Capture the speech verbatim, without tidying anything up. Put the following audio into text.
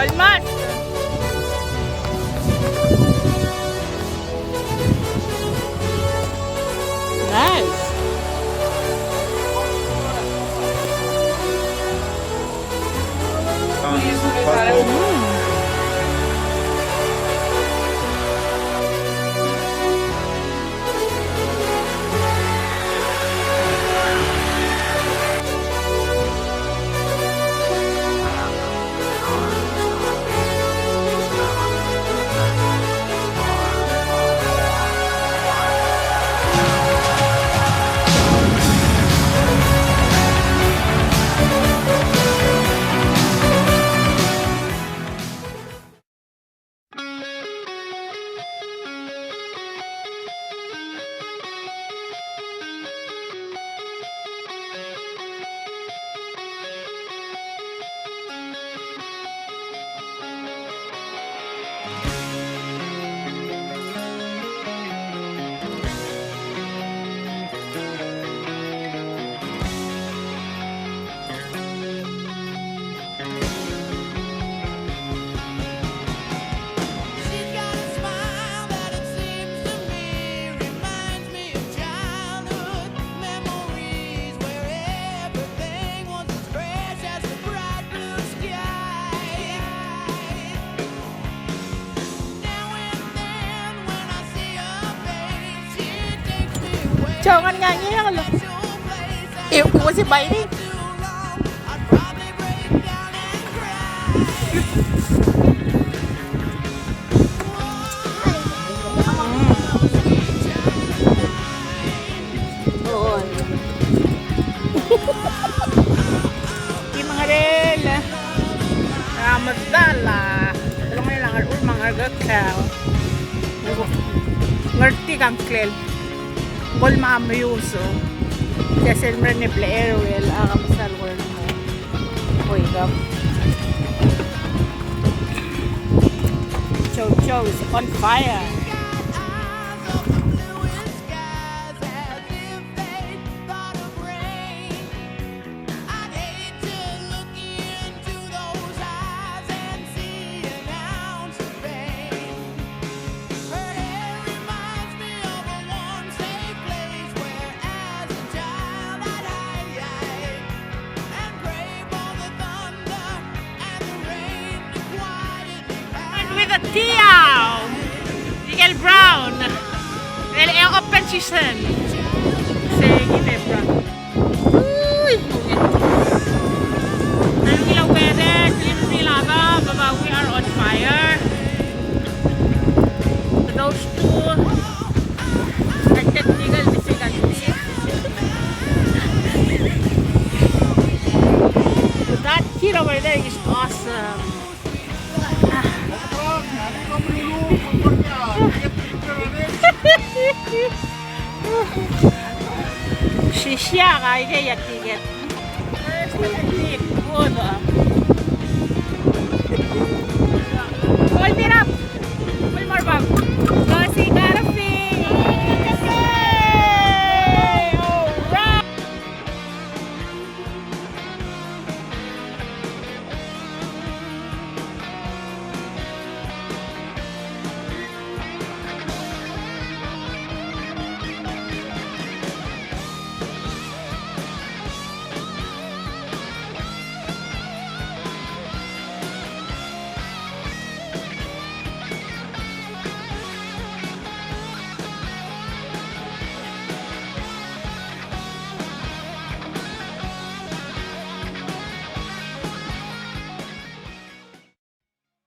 Almas. Nice. She's got a smile that it seems to me reminds me of childhood memories where everything was as fresh as the bright blue sky. Now and then when I see her face, she takes me away to a special place. It wasn't biting. Ki mengerel a medal a telungalek a ngerchul me a ngerkekau. Ngertik a ngklel. Bo el mamius. Tia sel mereng e ble aerial a kebesar el Chow Chow is on fire. And with a tiau, ikel brown, el open season. Se kid a brown. Ui, ungil. Ungil a weather, ungil a baba, we are on fire. Those two are technical difficulties. That kid over there is awesome. Sisiak a ikei a tiket. Good.